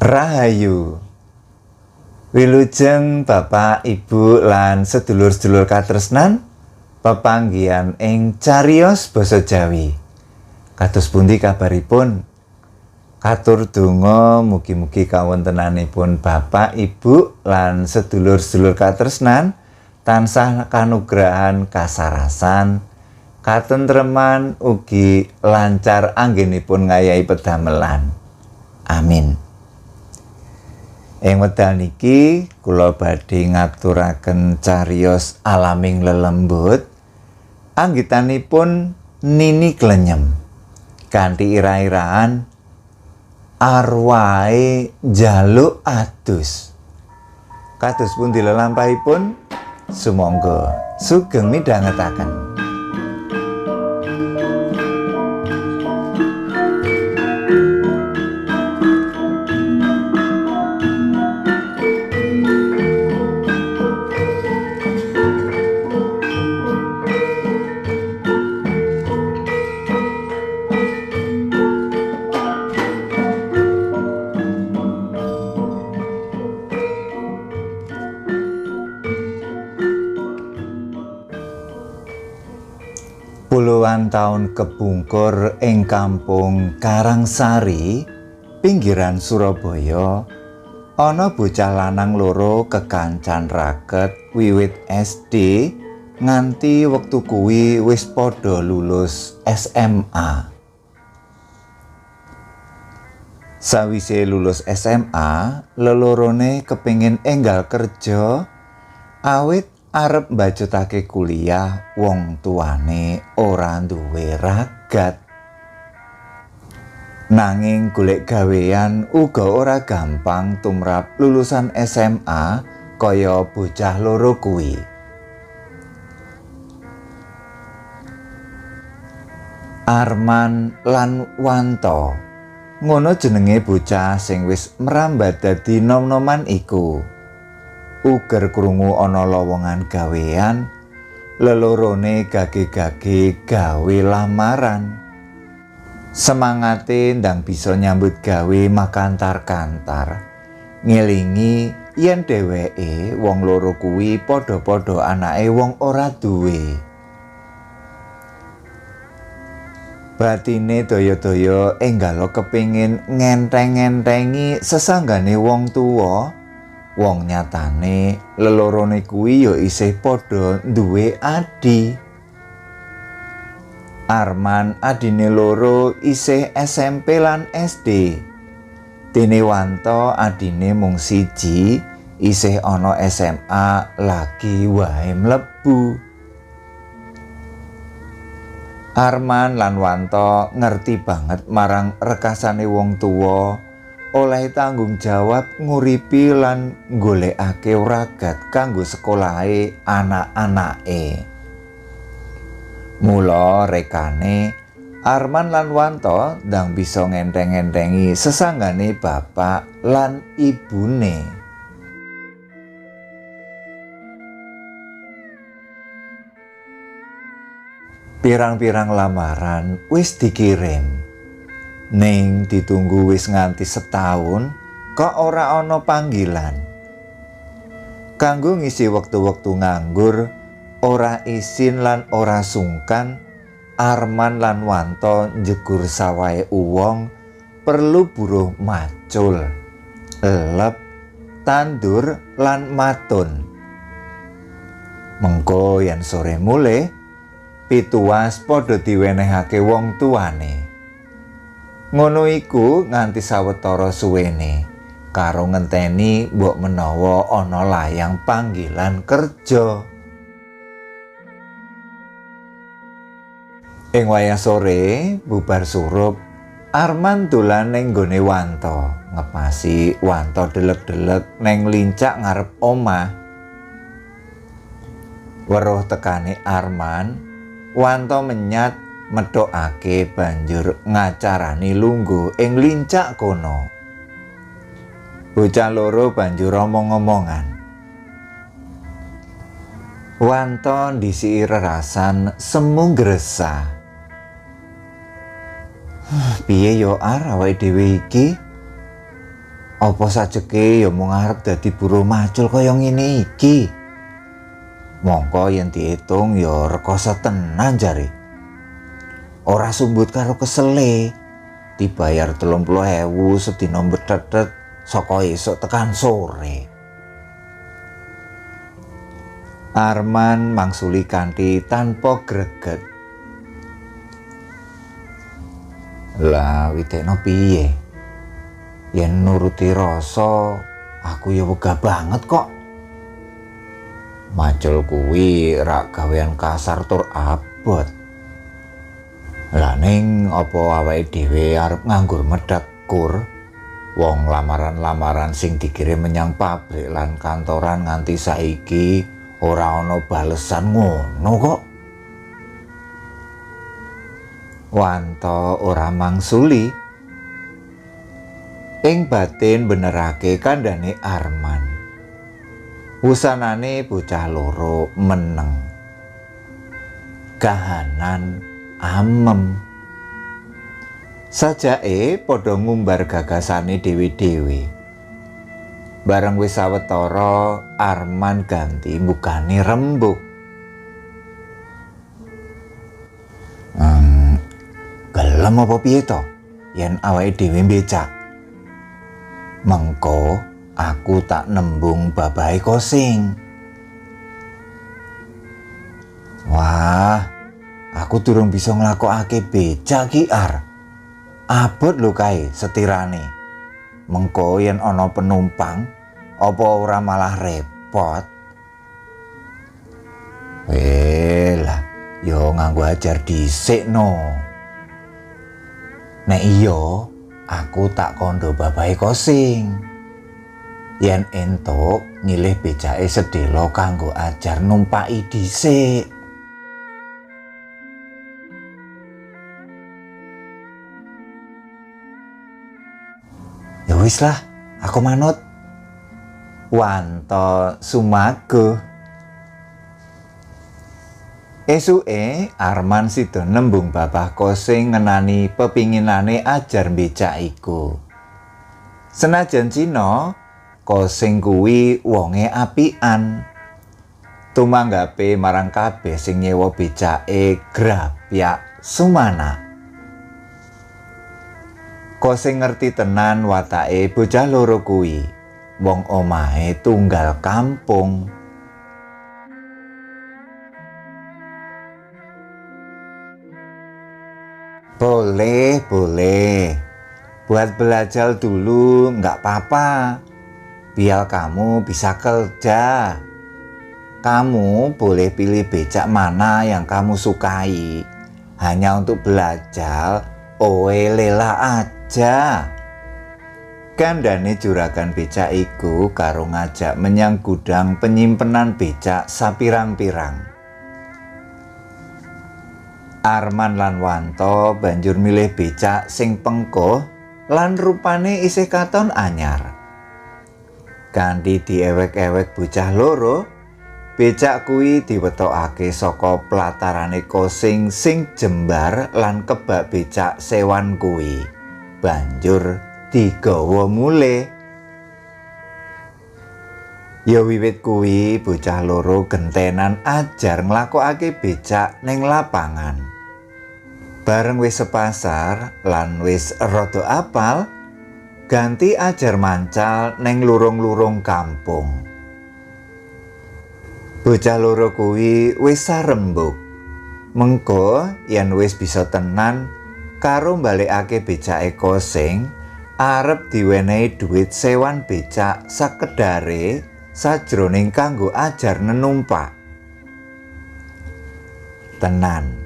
Rahayu. Wilujeng Bapak, Ibu lan sedulur-sedulur katresnan pepanggihan ing cariyos basa Jawi. Kados pundi kabaripun? Katur donga mugi-mugi kawontenanipun Bapak, Ibu lan sedulur-sedulur katresnan tansah kanugrahan kasarasan, katentreman ugi lancar anggenipun ngayahi pedamelan. Amin. Ing wekdal niki kula badhe ngaturaken cariyos alaming lelembut anggitanipun Nini Klenyem kanthi ira-iraan arwahe njaluk adus. Kados pundi lelampahipun? Sumangga sugeng midhangetaken. Puluhan taun kepungkur ing kampung Karangsari, pinggiran Surabaya, ana bocah lanang loro kekancan raket wiwit SD nganti wektu kuwi wis padha lulus SMA. Sawise lulus SMA, lelorone kepingin enggal kerja awit arep mbacutake kuliah wong tuane ora duwe ragat. Nanging golek gawean uga ora gampang tumrap lulusan SMA kaya bocah loro kuwi. Arman lan Wanto, ngono jenenge bocah sing wis merambat dadi nom-noman iku. Uger krungu ana lowongan gawean, lelorone gage-gage gawe lamaran. Semangate ndang bisa nyambut gawe makantar-kantar. Ngelingi yen dheweke wong loro kuwi padha-padha anake wong ora duwe. Batine daya-daya enggalo kepingin ngenteng-ngentengi sesanggane wong tuwa. Wong nyatane lelorone kuwi ya isih padha duwe adi. Arman adine loro isih SMP lan SD. Dene Wanto adine mung siji, isih ana SMA lagi wae mlebu. Arman lan Wanto ngerti banget marang rekasane wong tuwa, oleh tanggung jawab nguripi lan nggolekake ragat kanggo sekolahe anak-anake. Mula rekane Arman lan Wanto ndang bisa ngenteng-ngentengi sesanggane bapak lan ibune. Pirang-pirang lamaran wis dikirim. Ning ditunggu wis nganti setahun kok ora ana panggilan. Kanggo ngisi wektu-wektu nganggur, ora isin lan ora sungkan, Arman lan Wanto njegur sawahe uwong perlu buruh macul, elep, tandur lan matun. Mengko yen sore mulih, pituwas padha diwenehake wong tuane. Ngono iku nganti sawetara suwene karo ngenteni mbok menawa ana layang panggilan kerja. Ing wayah sore bubar surup, Arman dolan ning nggone Wanto, ngepasi Wanto delek-delek neng lincak ngarep omah. Weruh tekane Arman, Wanto menyat methokake banjur ngacarani lungguh ing lincak kono. Bocah loro banjur omong-omongan. Wanto ndhisiki rerasan semu gresah. Piye yo Ar awake dhewe iki? Apa sajeke ya mung arep dadi buruh macul kaya ngene iki? Mongko yen diitung ya rekoso tenan jare. Ora sumbut karo kesele. Dibayar 30.000 sedina mbethethet saka esuk tekan sore. Arman mangsuli kanthi tanpa greget. Lah witekno piye? Yen nuruti rasa, aku ya wegah banget kok. Macul kuwi rak gawean kasar tur abot. Lah ning apa awake dhewe arep nganggur medhekur? Wong lamaran-lamaran sing dikirim menyang pabrik lan kantoran nganti saiki ora ana balesan ngono kok. Wanto ora mangsuli. Ing batin benerake kandhane Arman. Wusanane bocah loro meneng. Kahanan amem. Sajake padha ngumbar gagasane dhewe-dhewe. Bareng wis sawetara, Arman ganti mbukane rembug. Gelem apa piye to yen awake dhewe mbecak? Mengko aku tak nembung babahe kosing. Wah, aku durung bisa nglakokake becak ki Ar. Abot lho kae setirane. Mengko yen ana penumpang, apa ora malah repot? Lah, yo nganggo ajar dhisik no. Nek iya, aku tak kondo babahe kosing. Yen entuk nyilih becake sedhela kanggo ajar numpaki dhisik. Ya wis lah, aku manut. Wanto sumago. Esuke Arman sida nembung babah kosing ngenani pepinginane ajar mbecak iku. Senajan Cina, kosing kuwi wonge apian. Tumanggape marang kabeh sing nyewa becake grapyak sumana. Kosing ngerti tenan watake bocah loro kuwi, wong omahe tunggal kampung. Boleh, boleh. Buat belajar dulu nggak apa-apa. Biar kamu bisa kerja. Kamu boleh pilih becak mana yang kamu sukai. Hanya untuk belajar, oe lela aja. Kandhane juragan becak iku karo ngajak menyang gudang penyimpenan becak sapirang-pirang. Arman lan Wanto banjur milih becak sing pengkoh lan rupane isih katon anyar. Kanthi diewek-ewek bocah loro, becak kuwi diwetokake saka platarane kosing sing jembar lan kebak becak sewan kuwi. Banjur digawa mulih. Ya wiwit kuwi bocah loro gentenan ajar nglakokake becak ning lapangan. Bareng wis sepasar lan wis rada apal, ganti ajar mancal ning lurung-lurung kampung. Bocah loro kuwi wis sarembug. Mengko yen wis bisa tenan karo mbalekake becake kosing, arep diwenehi dhuwit sewan becak sakedare sajroning kanggo ajar nenumpak. Tenan.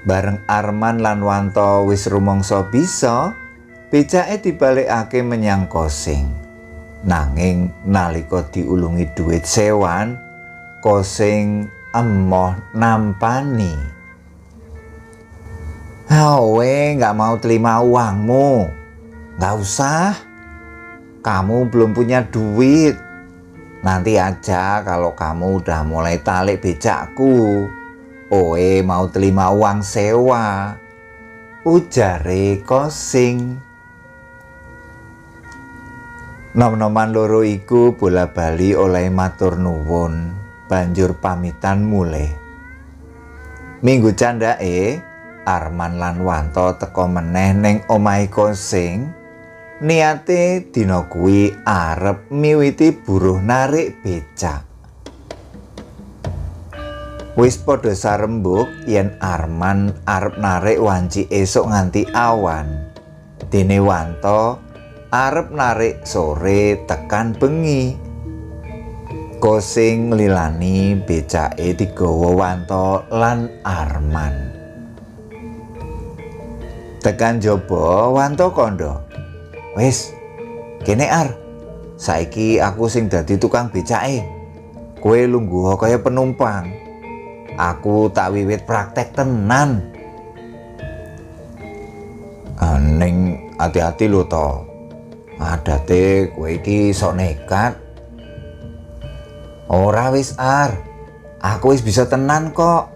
Bareng Arman lan Wanto wis rumangsa bisa, becake dibalekake menyang kosing. Nanging nalika diulungi dhuwit sewan, kosing emoh nampani. "Awe, nggak mau terima uangmu. Nggak usah. Kamu belum punya duit. Nanti aja kalau kamu udah mulai talik becakku. Oe mau terima uang sewa," ujare kosing. Nom-noman loro iku bola-bali oleh matur nuwun, banjur pamitan mulih. Minggu candhake, Arman lan Wanto teka meneh ning omahe Kosing. Niate dina kuwi arep miwiti buruh narik becak. Wis padha sarembug yen Arman arep narik wanci esuk nganti awan. Dene Wanto arep narik sore tekan bengi. Kosing nglilani becake digawa Wanto lan Arman. Tekan jaba Wanto kandha, "Wis, kene Ar. Saiki aku sing dadi tukang becake. Kowe lungguh kaya penumpang. Aku tak wiwit praktek tenan." "Ning ati-ati lho to. Adate kowe iki sok nekat." "Ora wis Ar. Aku wis bisa tenan kok."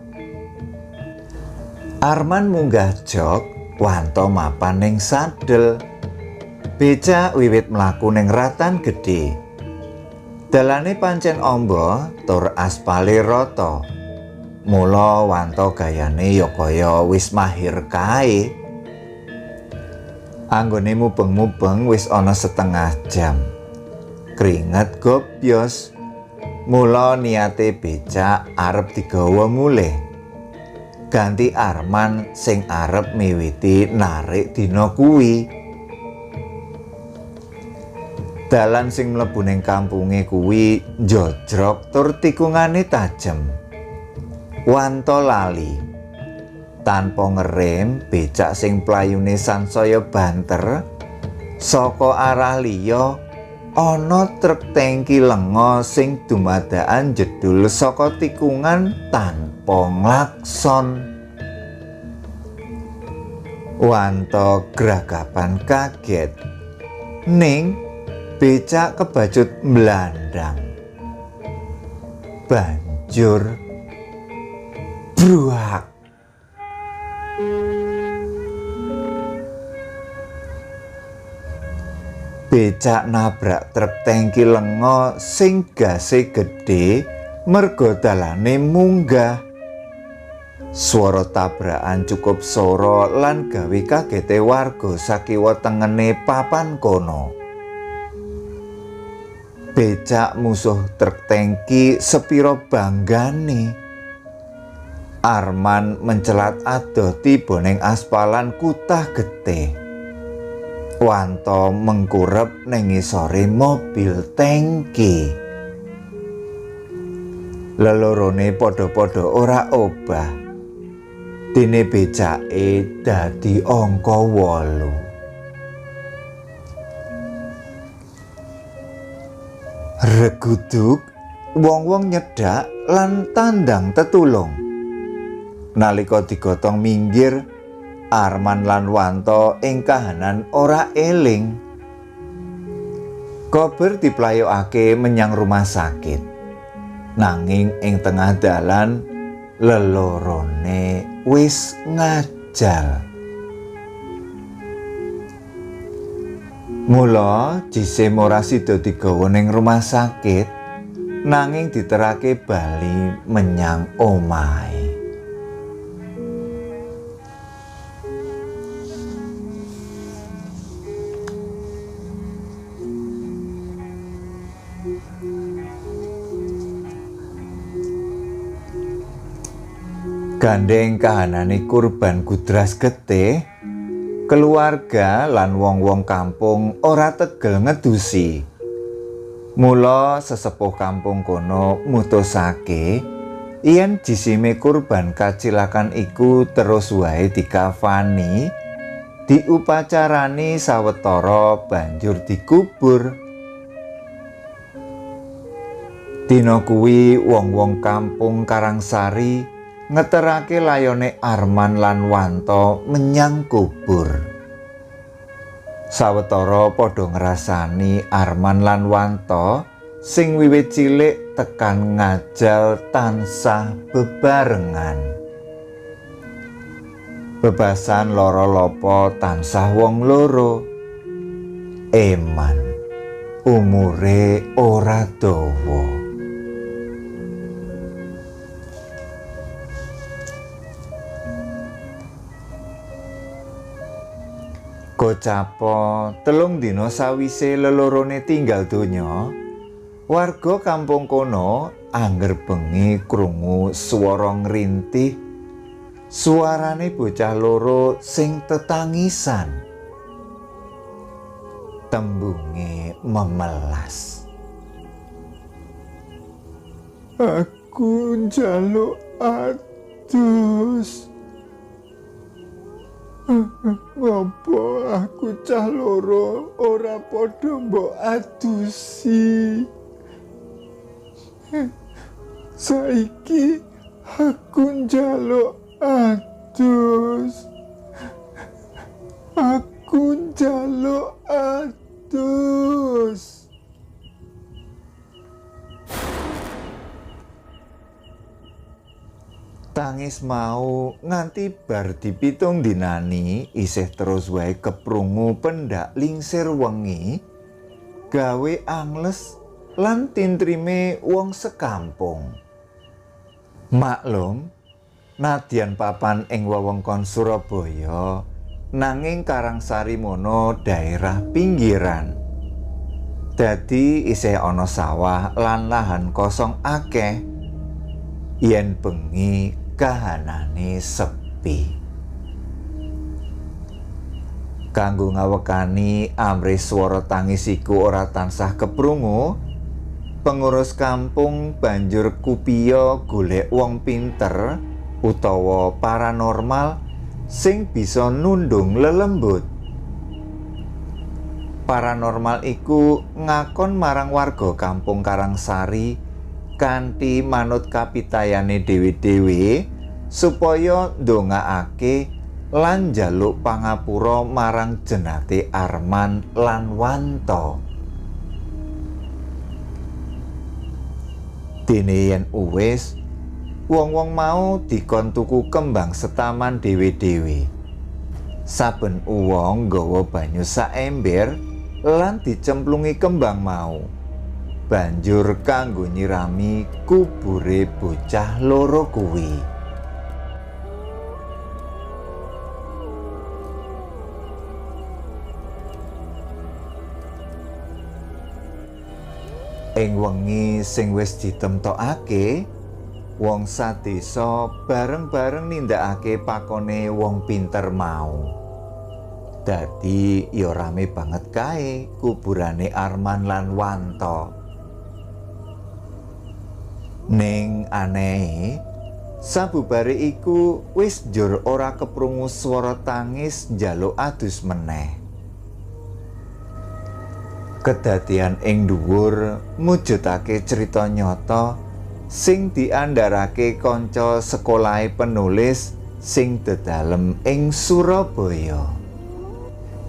Arman munggah jok, Wanto mapan ning sadel. Becak wiwit mlaku ning ratan gedhe. Dalane pancen amba tur aspale rata. Mula Wanto gayane ya kaya wis mahir kae. Anggone mubeng-mubeng wis ana setengah jam. Kringet gobyos. Mula niate becak arep digawa mulih. Ganti Arman sing arep miwiti narik dina kuwi. Dalan sing mlebu ning kampunge kuwi njojrok tur tikungane tajem. Wanto lali. Tanpa ngerem, becak sing playune sansaya banter saka arah liya ana truk tangki lenga sing dumadakan jedul saka tikungan tanpa nglakson. Wanto gragapan kaget. Ning becak kebacut mblandang. Banjur bruak. Becak nabrak truk tangki lenga sing gase gedhe merga dalane munggah. Swara tabrakan cukup sora lan gawe kagete warga sakiwa tengene papan kono. Becak musuh truk tangki sepiro banggane. Arman mencelat adoh tiba ning aspalan kutah getih. Wanto mengkurep ning ngisore mobil tangki. Lelorone padha-padha ora obah. Dene becake dadi angka 8. Reguduk, wong-wong nyedak lan tandang tetulung. Nalika digotong minggir, Arman lan Wanto ing kahanan ora eling. Kober diplayokake menyang rumah sakit. Nanging ing tengah dalan lelorone wis ngajal. Mula jisim ora sida digawa ning rumah sakit, nanging diterake bali menyang omahe. Gandeng kahanane kurban gudras getih, keluarga lan wong-wong kampung ora tegel ngedusi. Mula sesepuh kampung kono mutusake yen jisime kurban kacilakan iku terus wae dikafani, diupacarani sawetara banjur dikubur. Dina kuwi wong-wong kampung Karangsari ngeterake layone Arman lan Wanto menyang kubur. Sawetara padha ngrasani Arman lan Wanto sing wiwit cilik tekan ngajal tansah bebarengan. Bebasan lara lopo tansah wong loro. Eman. Umure ora dawa. Gocapo 3 dina sawise lelorone tinggal donya, warga kampung kono angger bengi krungu swara ngrintih, suarane bocah loro sing tetangisan. Tembunge memelas. Aku njaluk adus. Ngopo aku cah loro ora padha mbok adusi. Saiki aku njaluk adus. Aku njaluk adus. Tangis mau nganti bar dipitung dinani isih terus wae keprungu pendak lingsir wengi, gawe angles lan tintrime wong sekampung. Maklum, nadyan papan ing wewengkon Surabaya, nanging Karangsari mono daerah pinggiran. Dadi isih ana sawah lan lahan kosong akeh. Yen bengi kahanane sepi. Kanggo ngawekani amrih swara tangis iku ora tansah keprungu, pengurus kampung banjur kupiya golek wong pinter utawa paranormal sing bisa nundung lelembut. Paranormal iku ngakon marang warga kampung Karangsari kanthi manut kapitayane dhewe-dhewe supaya ndongaake lan njaluk pangapura marang jenate Arman lan Wanto. Dene yen uwis, wong-wong mau dikon tuku kembang setaman dhewe-dhewe. Saben wong nggawa banyu saember lan dicemplungi kembang mau. Banjur kanggo nyirami kubure bocah loro kuwi. Ing wengi sing wis ditemtokake, wong sadesa bareng-bareng nindakake pakone wong pinter mau. Dadi ya rame banget kae kuburane Arman lan Wanto. Ning anehe, sabubare iku wis njur ora keprungu swara tangis njaluk adus meneh. Kedadian ing dhuwur mujudake crita nyata sing diandharake kanca sekolahe penulis sing dedalem ing Surabaya.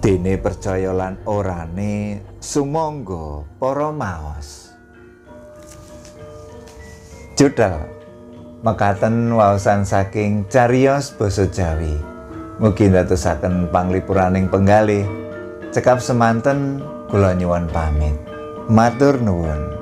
Dene percaya lan orane sumangga para maos. Judal mekaten waosan saking cariyos basa Jawi. Mugi ndadosaken panglipuraning penggalih. Cekap semanten kula nyuwun pamit. Matur nuwun.